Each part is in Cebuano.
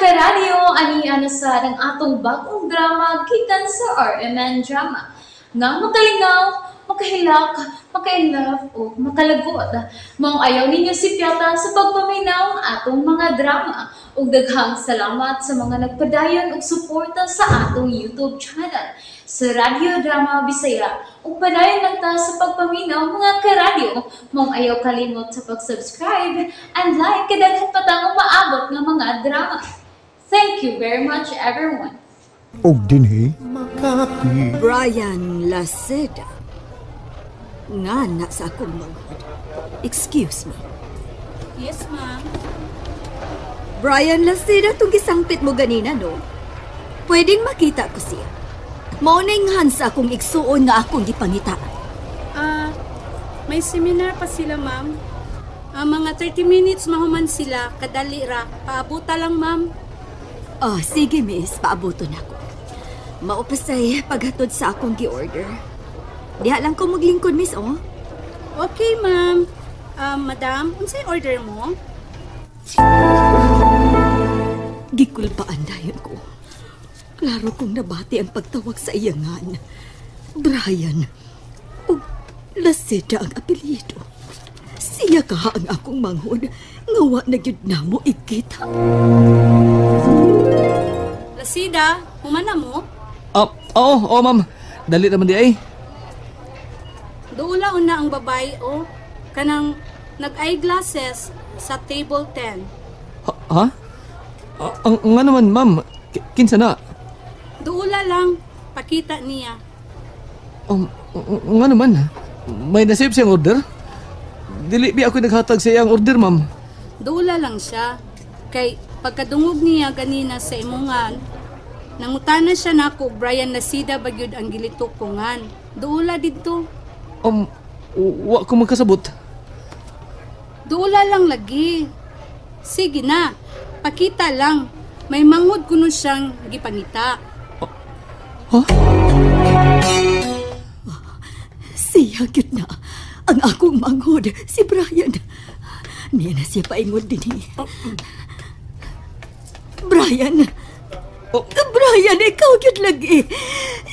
Karadyo, ani na sad ang atong bagong drama gikan sa RMN Drama nga makalingaw, makahilak, maka-inlove o makalagot. Maong ayaw ninyo sipyata sa pagpaminaw atong mga drama. Ug daghang salamat sa mga nagpadayon og suporta sa atong YouTube channel sa Radyo Drama Bisaya. Ug padayon lang ta sa pagpaminaw, mga karadyo. Maong ayaw kalimot sa pag-subscribe and like kay daghan pa tang umaabot nga mga drama. Thank you very much, everyone. Og dinhi Makati. Brian Laceda. Nga na sa akong manghod. Excuse me. Yes, ma'am. Brian Laceda, itong gisangpit mo ganina, no? Pwedeng makita ko siya. Mao na inghan sa akong igsuon nga akong gipangita. Ah, may seminar pa sila, ma'am. Ah, mga 30 minutes mahuman sila, kadali ra. Paabuta lang, ma'am. Ah, sige, miss. Paabuton ako. Maupasay paghatod sa akong gi-order. Diha lang ko maglingkod, miss, oh. Okay, ma'am. Ah, madam, unsay order mo? Gikulpaan dayon ko. Klaro kong nabati ang pagtawag sa iyangan. Brian. Ug Laceda ang apelyido. Siya kaha ang akong manghod nga wa na gyud namo ikita. Lasida, humana mo? Ah, oo, oo, ma'am. Dali naman di ay. Duula una ang babae, oh. Kanang nag-eyeglasses sa table 10. Ha? Ha? Ah, ang nga naman, ma'am. Kinsa na? Duula lang, pakita niya. Nga naman. May nasave siyang order? Dili bi ako naghatag sa iyang order, ma'am. Duula lang siya. Kay pagkadungog niya ganina sa imungan, nangutana siya nako Brian Lasida bagyod ang gilitok ko ngan. Duula didto. Wa ko magkasabot. Duula lang lagi. Sige na, pakita lang. May manghod kuno siyang gipangita. Ha? Siya gyud na ang akong manghod, si Brian. Niya na siya paingon dinhi. Brian! Oh. Brian, ikaw gyud lagi.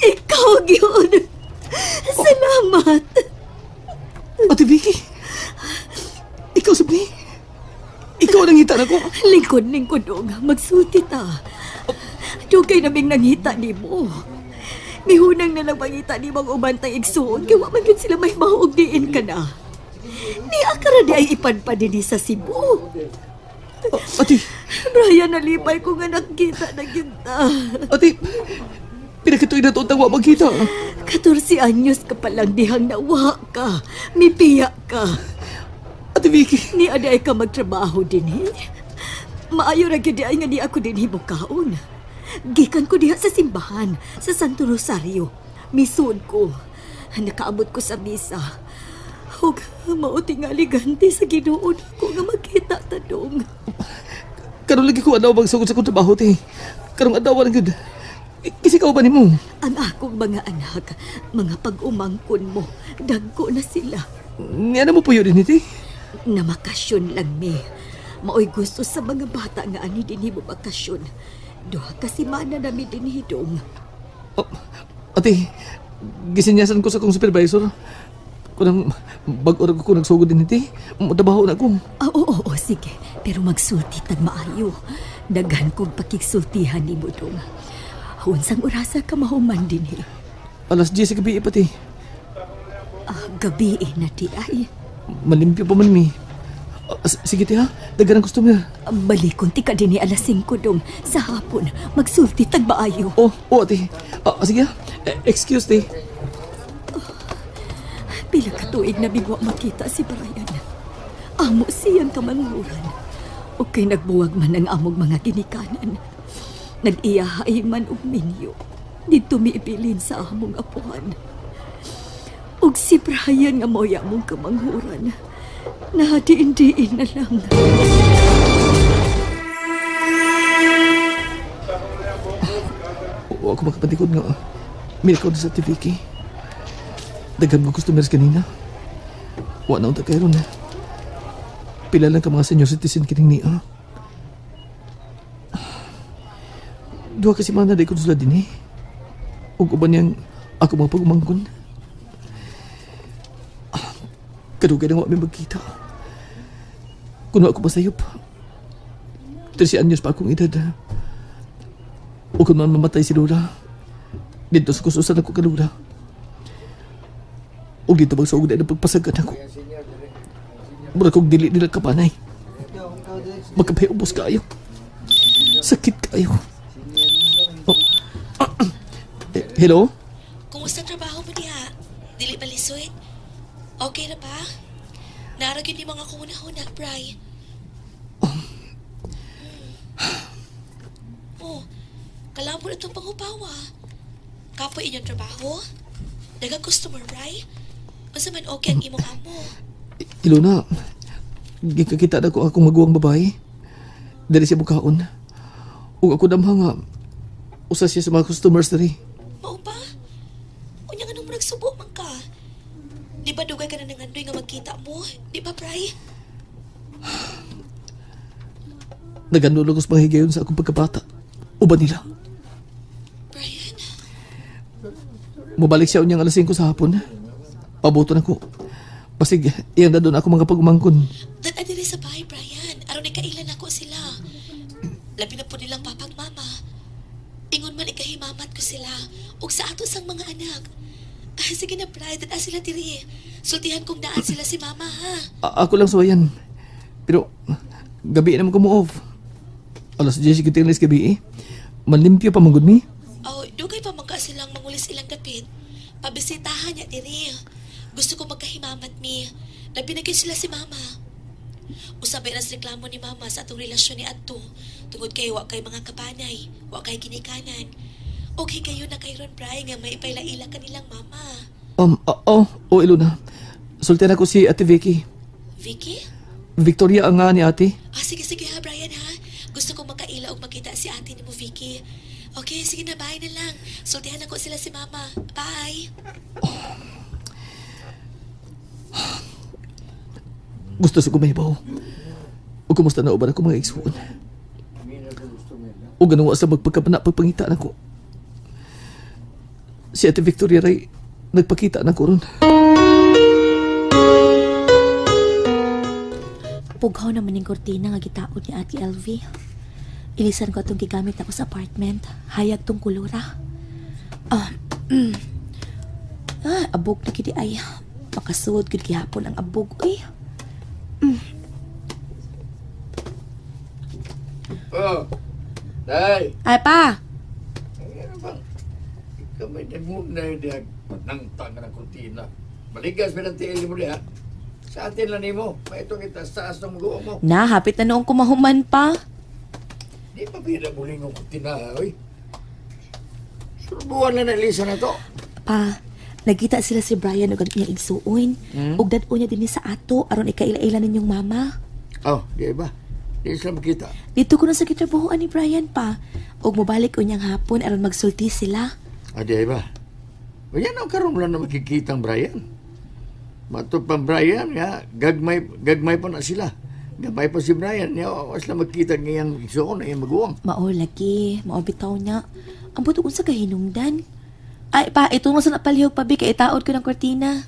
Ikaw gyud. Salamat. Ate Vicky! Ikaw sa ni? Ikaw ang nangita nako. Lingkod, lingkod, og magsulti ta. Dugay naming nangita nimo. Mihunang na lang mangita nimo ang uban tang igsuon kay wa man gyud sila may mahuog diin ka na. Ni akara di ay ipadpad dinhi sa Cebu. Oh, ate, Brian, nalipay ko nga nakita na gyud ta. Ate, pinakituig na tuon wa magkita. 14 anyos ka palang dihang nawa ka. Mipiya ka. Ate Vicky, Ni aday ka magtrabaho dinhi. Maayo ra gyud ay nga di ako dinhi bukaon. Gikan ko diha sa simbahan sa Santo Rosario. Misud ko. Nakaabot ko sa misa. Ug mao tingali ganti sa Ginoo ko nga makita ta dong. Karon lagi ko adlaw magsugod sa akong trabaho, te. Karong adlaw lang gyud. Kasi ka ba nimo? Ang akong mga anak, mga pag-umangkon mo, dagko na sila. Niya na mo puyo din, te. Namakasyon lang mi. Maoy gusto sa mga bata nga ani dinhi mo bakasyon. 2 ka semana nami dinhi dong. Oh, ate, gisinyasan ko sa akong supervisor. Kunang bag-o ra ko nagsugod din, te. Motrabaho na ko. Ah, oo, oo, sige. Pero magsulti tag maayo. Daghan kong pakigsultihan nimo dong. Unsang orasa ka mahuman dinhi? Alas 10 sa gabi pati. Ah, gabi na di ay. Malimpyo pa man mi. Ah, sige te ha, daghan ang customer. Balikon ti ka dinhi alas 5 dong. Sa hapon, magsulti tag maayo. Oh, oh ate. Ah, sige ha. Excuse te. Pila ka tuig na bigwa makita si Brian. Amo siyang kamanghuran. Okay, nagbuwag man ang amog mga ginikanan. Nag-iyahay man og minyo. Didto miibilin sa among apuhan. Og si Brian nga moya mong kamanghuran. Nahadiin-diin na lang. Wa ko makapatikod nga. Milkaw na sa Ate Vicky. Daghan mga customers kanina. Wa na unta karon. Pila lang ka mga senior citizen kining niya. 2 ka semana di ko sila din eh. Ug uban niyang ako mga pagumangkon. Kadugay na nga kami magkita. Kuno ako masayop. 13 anyos pa akong edad. O kung man mamatay si Lola, dito sa kususan ako kalula. O dito magsuog na ng pagpasagan ako. Mura kong dili nila kapanay. Magkapay ubos kayo. Sakit kayo. Oh. Hello? Kumusta trabaho mo diha? Dili ba lisod? Okay na ba? Naara gyud ni mga kuhuna-huna, Bri. Oh, kalabo na itong pangupawa. Kapoy inyong trabaho? Daghang customer, Bri? Unsa man okay ang imong amo? Ilona, gikakita na ko akong maguwang babae. Dali siya bukaon. Ug ako damha nga, usa siya sa mga customers diri. Mao ba? Unya nga nung nagsubo man ka. Di ba dugay ka na nangandoy nga magkita mo? Di ba, Bri? Nagandulog ko sa mga higayon sa akong pagkabata. Uban nila. Brian? Mabalik siya unyang alas 5 sa hapon. Pabuto na ko. Basig, iyang dadon ako mga pagumangkon. Dad diri sa bahay, Brian. Aron ikailan ako sila. Labi na po nilang papag mama. Ingon man ikahimamat ko sila. Ug sa ato sang mga anak. Ah, sige na, Brian. Dad sila diri. Sultihan kong daan sila si mama, ha? Ako lang suwayan. Pero, gabi naman ko mo off. Alas 10 kita gabi eh. Manlimpyo pa manggod mi. Oh, dugay pa man ka silang mangulis ilang dapit. Pabisitahan niya diri. Gusto ko magkahimamat mi. Labi na gyud sila si mama. Usabay ras reklamo ni mama sa atong relasyon ni adto. Tungod kay wa kay mga kapanay, wa kay ginikanan. Okay kayo na kay Ron Bri nga may ipailaila kanilang mama. Ilona. Sultihan ako si Ate Vicky. Vicky? Victoria ang nga ni ate. Ah, sige, sige ha, Brian ha. Gusto ko magkaila og makita si ate ni mo, Vicky. Okay, sige na, bye na lang. Sultihan ako sila si mama. Bye! Oh. Gusto sa kumahibaw. O kumusta na uban ako mga igsuon. O ganawa sa magpagkabana pagpangita na ko. Si Ate Victoria Ray, nagpakita na ko ron. Pughaw naman yung kortina nga gitaod ni Ate LV. Ilisan ko itong gigamit ako sa apartment. Hayag tong kulura. Abog na gidi ay. Makasuod gid gihapon ang abog. Uy. Oh, day. Ay pa. Ano bang? Ikaw may nagmuna yun diha. Nangtang ng kurtina. Balikas pa ng tiil mo diha. Sa atin lang nimo. Maitong itaas-taas ng mugo mo. Na, hapit na noong kumahuman pa. Di pa pila muling ang kurtina, oy. Surbuan na na na to. Pa, nagkita sila si Brian og ang iyang igsuon. Ug dad-o niya dinhi sa ato aron ikaila-ila ninyong mama. Oh, di ba? Di sila makita. Dito ko na sa gitrabahoan ni Brian pa. Ug mobalik unyang hapon aron magsulti sila. Ah, di ba? O yan ang karon lang na makikita ang Brian. Mato pang Brian nga, gagmay pa na sila. Gagmay pa si Brian. Ya, sila makita ngayang igsuon, ngayang maguwang. Mao lagi, mao bitaw niya. Ang buto unsa ka hinungdan. Ay pa, ito nga sa napalihog pa, bi, kay itaod ko ng kortina.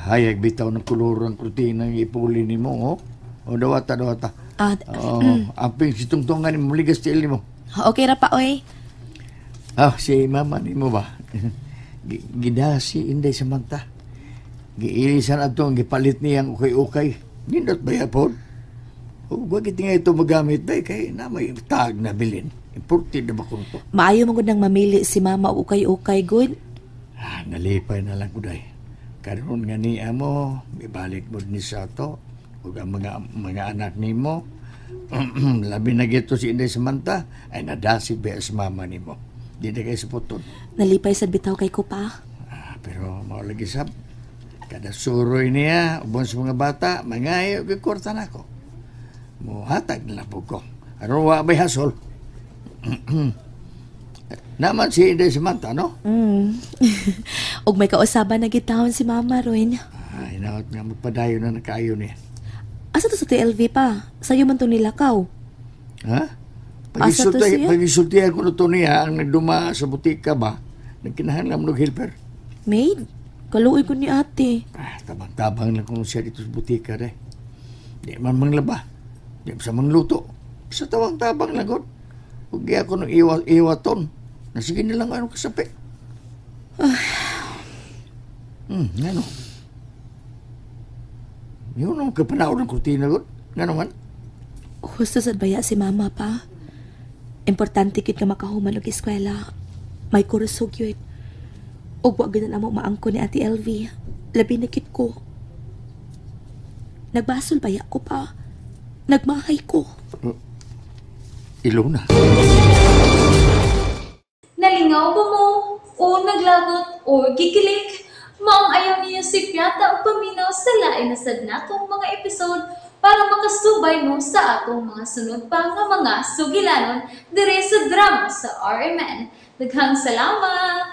Hayag bitaw ng kulor ang kortina ng ipuli ni mo, oh. O, dawata. Ah, oh, amping si tungtungan ni mo, ligas tiil ni mo. Okay ra pa, oy. Ah, si mama ni mo ba? Gidasi Inday Samantha. Giilisan atong gipalit niyang ukay-ukay. Nindot ba yapon? O, wag iti nga ito magamit ba? Kay na may tag na bilin. Imported na ba kung ito? Maayo man gud nang mamili si mama og ukay-ukay, good. Ah, nalipay na lang kuday. Karon nga niya mo, ibalik mo ni sa ato. Ug ang mga anak nimo. Labi na gito si Inday Samantha, ay nadasig ba sa mama nimo. Di na kayo saputon. Nalipay sad bitaw kay ko pa. Ah, pero maulagi sab. Kada suroy niya, ubon sa mga bata, mangayo, gikorta na ako. Muhatag na po ko. Aron wa may hasol. Naman si Inday Samantha, no? Og may kausaban na gitawon si Mama ron. Ay, naot nga magpadayo na nakaayo niya. Asa to sa TLV pa? Sa'yo man to nilakaw. Ha? Asa to Pagisulti, siya? pagisultihan ko na to niya ang nagduma sa butika ba, nagkinahanglan mo ng helper. Maid, kaluoy ko ni ate. Ah, tabang-tabang lang kung siya dito sa butika de. Di man manglaba. Di sa mangluto. Sa tabang-tabang lang gud. Huwag ako ng iwaton. Nasige na lang ano kasapi. Ngano? Yun ang kapanaon ng kurtina gud. Ngano man? Husto sad baya si mama pa. Importante kit nga makahuman og eskwela. May kurso gyud. Ug wa gyud na mo maangko ni Ate LV. Labi na kit ko. Nagbasol baya ko pa. Nagmahay ko. Ilona. Nalingaw ba mo? O naglagot o gikilig? Maong ayaw niyo sipyata o paminaw sa lain na sad natong mga episode para makasubay mo sa atong mga sunod pa nga mga sugilanon dire sa drama sa RMN. Daghang salamat!